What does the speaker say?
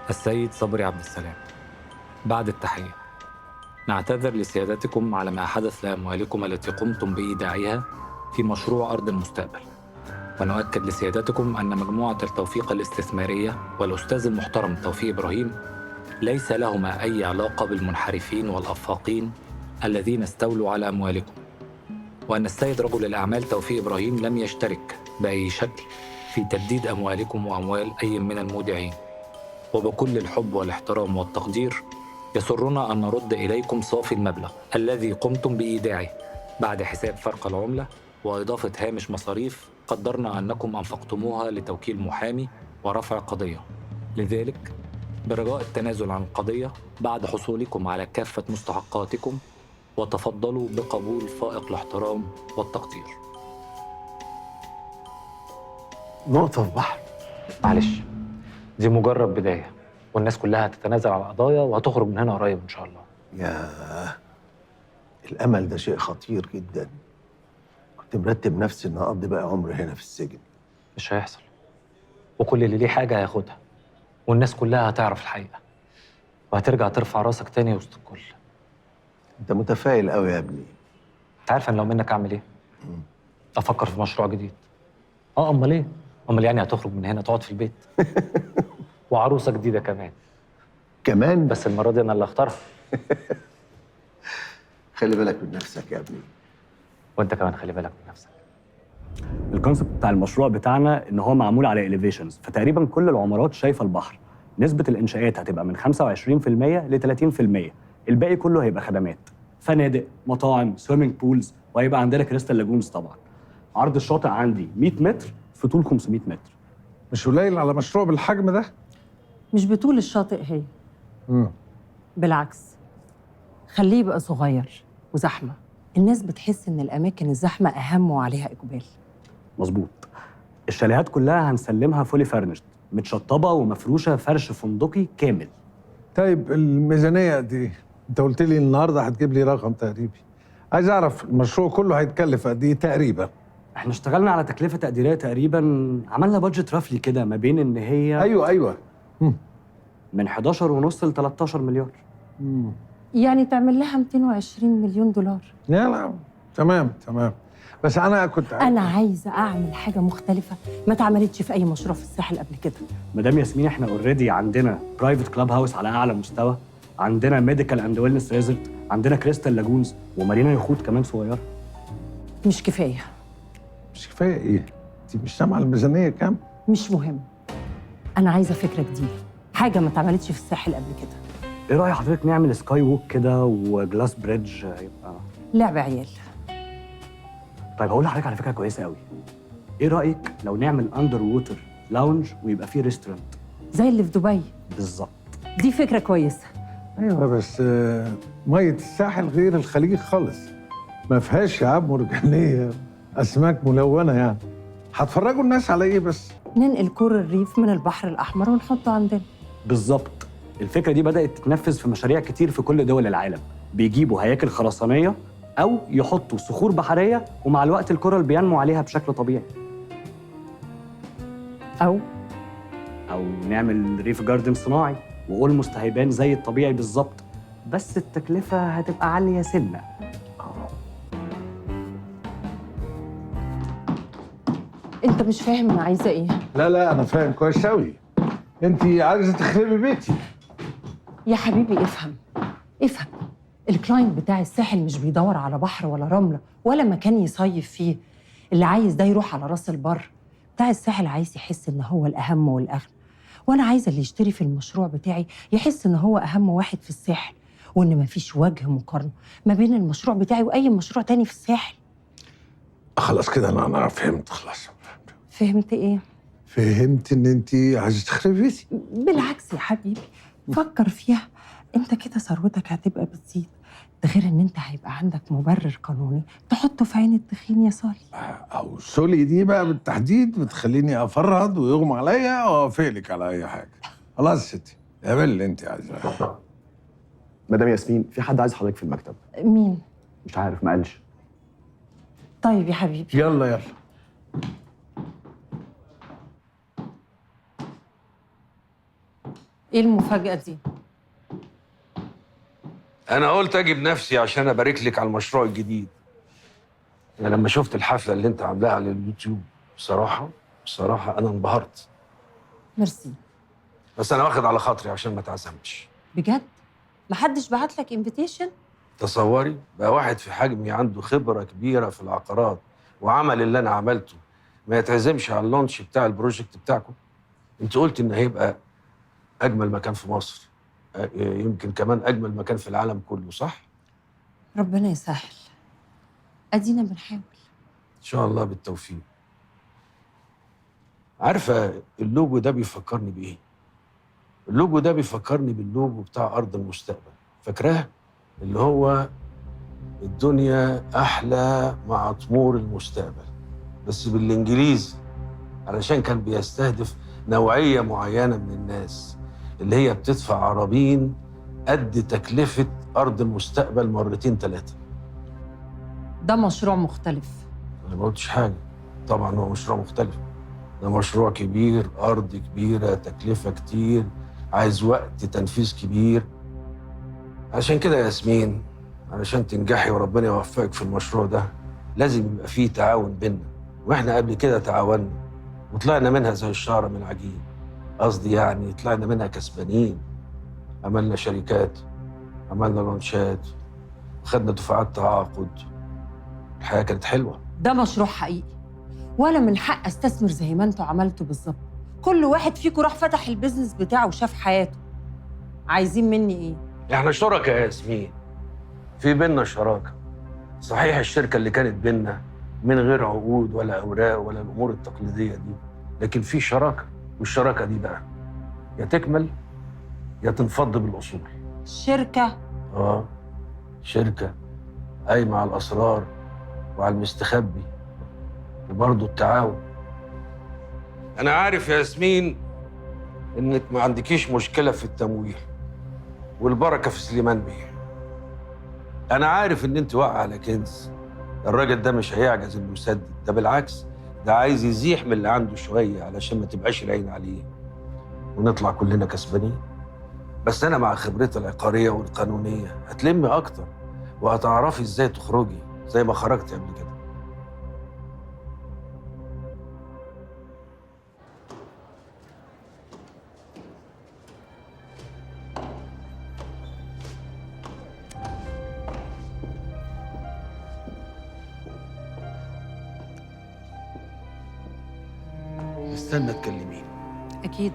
السيد صبري عبد السلام، بعد التحية نعتذر لسيادتكم على ما حدث لأموالكم التي قمتم بإيداعها في مشروع أرض المستقبل، ونؤكد لسيادتكم أن مجموعة التوفيق الاستثمارية والأستاذ المحترم توفيق إبراهيم ليس لهما أي علاقة بالمنحرفين والأفاقين الذين استولوا على أموالكم، وأن السيد رجل الأعمال توفيق إبراهيم لم يشترك بأي شكل في تبديد أموالكم وأموال أي من المودعين. وبكل الحب والاحترام والتقدير يسرنا أن نرد إليكم صافي المبلغ الذي قمتم بإيداعه بعد حساب فرق العملة وإضافة هامش مصاريف قدرنا أنكم أنفقتموها لتوكيل محامي ورفع قضية. لذلك برجاء التنازل عن القضية بعد حصولكم على كافة مستحقاتكم، وتفضلوا بقبول فائق الاحترام والتقدير. نقطة في بحر. معلش، دي مجرد بداية، والناس كلها هتتنازل على القضايا وهتخرج من هنا قريب إن شاء الله. ياه، الأمل ده شيء خطير جدا. كنت مرتب نفسي إن أقضي باقي عمري هنا في السجن. مش هيحصل، وكل اللي ليه حاجة هياخدها، والناس كلها هتعرف الحقيقة، وهترجع ترفع راسك تاني وسط الكل. أنت متفائل قوي يا ابني. أنت عارف أنا لو منك أعمل إيه؟ أفكر في مشروع جديد. أمال إيه؟ أمال يعني هتخرج من هنا تقعد في البيت؟ وعروسة جديدة كمان. كمان؟ بس المرة دي أنا اللي أختارها. خلي بالك من نفسك يا ابني. وأنت كمان خلي بالك من نفسك. ال concept بتاع المشروع بتاعنا ان هو معمول على elevations، فتقريبا كل العمارات شايفه البحر. نسبه الانشاءات هتبقى من 25% ل 30%، الباقي كله هيبقى خدمات، فنادق، مطاعم، swimming pools، وهيبقى عندنا crystal lagoons طبعا. عرض الشاطئ عندي 100 متر في طول 500 متر. مش قليل على مشروع بالحجم ده؟ مش بطول الشاطئ هي. بالعكس، خليه يبقى صغير وزحمه. الناس بتحس ان الاماكن الزحمة اهم وعليها اقبال. مظبوط. الشاليهات كلها هنسلمها fully furnished، متشطبه ومفروشه فرش فندقي كامل. طيب الميزانية قد ايه؟ انت قلت لي النهارده هتجيب لي رقم تقريبي. عايز اعرف المشروع كله هيتكلف قد ايه تقريبا؟ احنا اشتغلنا على تكلفة تقديرية تقريبا، عملنا budget roughly كده ما بين ان هي ايوه من 11.5 ل 13 مليار. يعني تعمل لها 220 مليون دولار. لا لا تمام تمام، بس انا كنت انا عايزه اعمل حاجة مختلفة ما اتعملتش في اي مشروع في الساحل قبل كده. مدام ياسمين، احنا already عندنا private club house على اعلى مستوى، عندنا medical and wellness resort، عندنا crystal lagoons، ومارينا يخوت كمان صغيرة. مش كفاية. مش كفاية ايه؟ انت مش سامعه الميزانية كام؟ مش مهم، انا عايزه فكرة جديدة، حاجة ما اتعملتش في الساحل قبل كده. ايه راي حضرتك نعمل sky walk كده و glass bridge؟ هيبقى لعب عيال. طيب هقول لحضرتك على فكرة كويسة قوي. ايه رايك لو نعمل underwater lounge ويبقى فيه restaurant زي اللي في دبي؟ بالظبط. دي فكرة كويسة. ايوه بس مية الساحل غير الخليج خالص، ما فيهاش شعاب مرجانيه، اسماك ملونة. يعني هتفرجوا الناس على ايه بس؟ ننقل coral reef من البحر الاحمر ونحطه عندنا. بالظبط. الفكرة دي بدات تتنفذ في مشاريع كتير في كل دول العالم، بيجيبوا هياكل خرسانيه او يحطوا صخور بحرية، ومع الوقت ال coral بينمو عليها بشكل طبيعي. او نعمل reef garden صناعي و almost هيبان زي الطبيعي بالظبط، بس التكلفة هتبقى عالية سنة. انت مش فاهم انا عايزه ايه. لا لا انا فاهم كويس قوي. انت عايزه تخربي بيتي يا حبيبي. افهم افهم، ال client بتاع الساحل مش بيدور على بحر ولا رملة ولا مكان يصيف فيه. اللي عايز ده يروح على راس البر. بتاع الساحل عايز يحس ان هو الاهم والاغنى، وانا عايزه اللي يشتري في المشروع بتاعي يحس ان هو اهم واحد في الساحل، وان مفيش وجه مقارنة ما بين المشروع بتاعي واي مشروع تاني في الساحل. خلاص كده انا فهمت. خلاص فهمت ايه؟ فهمت ان انت عايزه تخربي بيتي. بالعكس يا حبيبي، فكر فيها. انت كده ثروتك هتبقى بتزيد، ده غير ان انت هيبقى عندك مبرر قانوني تحطه في عين التخين يا صالي. او سولي دي بقى بالتحديد بتخليني افرهد ويغمى عليا واوافق لك على اي حاجة. خلاص يا ستي، اعملي اللي انت عايزاه. مدام ياسمين، في حد عايز حضرتك في المكتب. مين؟ مش عارف، ما قالش. طيب يا حبيبي يلا يلا. ايه المفاجأة دي؟ أنا قلت أجي بنفسي عشان أبارك لك على المشروع الجديد. أنا لما شفت الحفلة اللي أنت عاملاها على اليوتيوب بصراحة أنا انبهرت. ميرسي. بس أنا واخد على خاطري عشان ما اتعزمتش. بجد؟ محدش بعت لك invitation؟ تصوري بقى واحد في حجمي عنده خبرة كبيرة في العقارات وعمل اللي أنا عملته ما يتعزمش على ال launch بتاع ال project بتاعكم؟ أنت قلت إن هيبقى أجمل مكان في مصر، يمكن كمان أجمل مكان في العالم كله، صح؟ ربنا يسهل، أدينا بنحاول. إن شاء الله بالتوفيق. عارفة اللوجو ده بيفكرني بإيه؟ اللوجو ده بيفكرني باللوجو بتاع أرض المستقبل، فاكراه؟ اللي هو الدنيا أحلى مع طمور المستقبل، بس بالإنجليزي، علشان كان بيستهدف نوعية معينة من الناس اللي هي بتدفع عربين قد تكلفة أرض المستقبل مرتين ثلاثة. ده مشروع مختلف. أنا ما قلتش حاجة، طبعا هو مشروع مختلف، ده مشروع كبير، أرض كبيرة، تكلفة كتير، عايز وقت تنفيذ كبير. عشان كده يا ياسمين، علشان تنجحي وربنا يوفقك في المشروع ده لازم يبقى فيه تعاون بينا، واحنا قبل كده تعاوننا وطلعنا منها زي الشعرة من العجين، قصدي يعني طلعنا منها كسبانين. عملنا شركات، عملنا لانشات، وخدنا دفعات تعاقد، الحياة كانت حلوة. ده مشروع حقيقي، ولا من حق استثمر زي ما انتوا عملتوا بالظبط. كل واحد فيكم راح فتح ال business بتاعه وشاف حياته. عايزين مني ايه؟ احنا شركاء يا ياسمين، في بينا شراكة. صحيح الشركة اللي كانت بينا من غير عقود ولا أوراق ولا الأمور التقليدية دي، لكن في شراكة، والشراكة دي بقى يا تكمل يا تنفض بالأصول. شركة؟ آه، شركة قايمة على الأسرار وعلى المستخبي وبرضه التعاون. أنا عارف يا ياسمين إنك ما عندكيش مشكلة في التمويل، والبركة في سليمان بيه. أنا عارف إن أنت واقعة على كنز، الراجل ده مش هيعجز إنه يسدد، ده بالعكس ده عايز يزيح من اللي عنده شوية علشان ما تبقاش العين عليه ونطلع كلنا كسبانين. بس أنا مع خبرتي العقارية والقانونية هتلمي أكتر وهتعرفي إزاي تخرجي زي ما خرجتي قبل كده. استنى تكلميني. أكيد.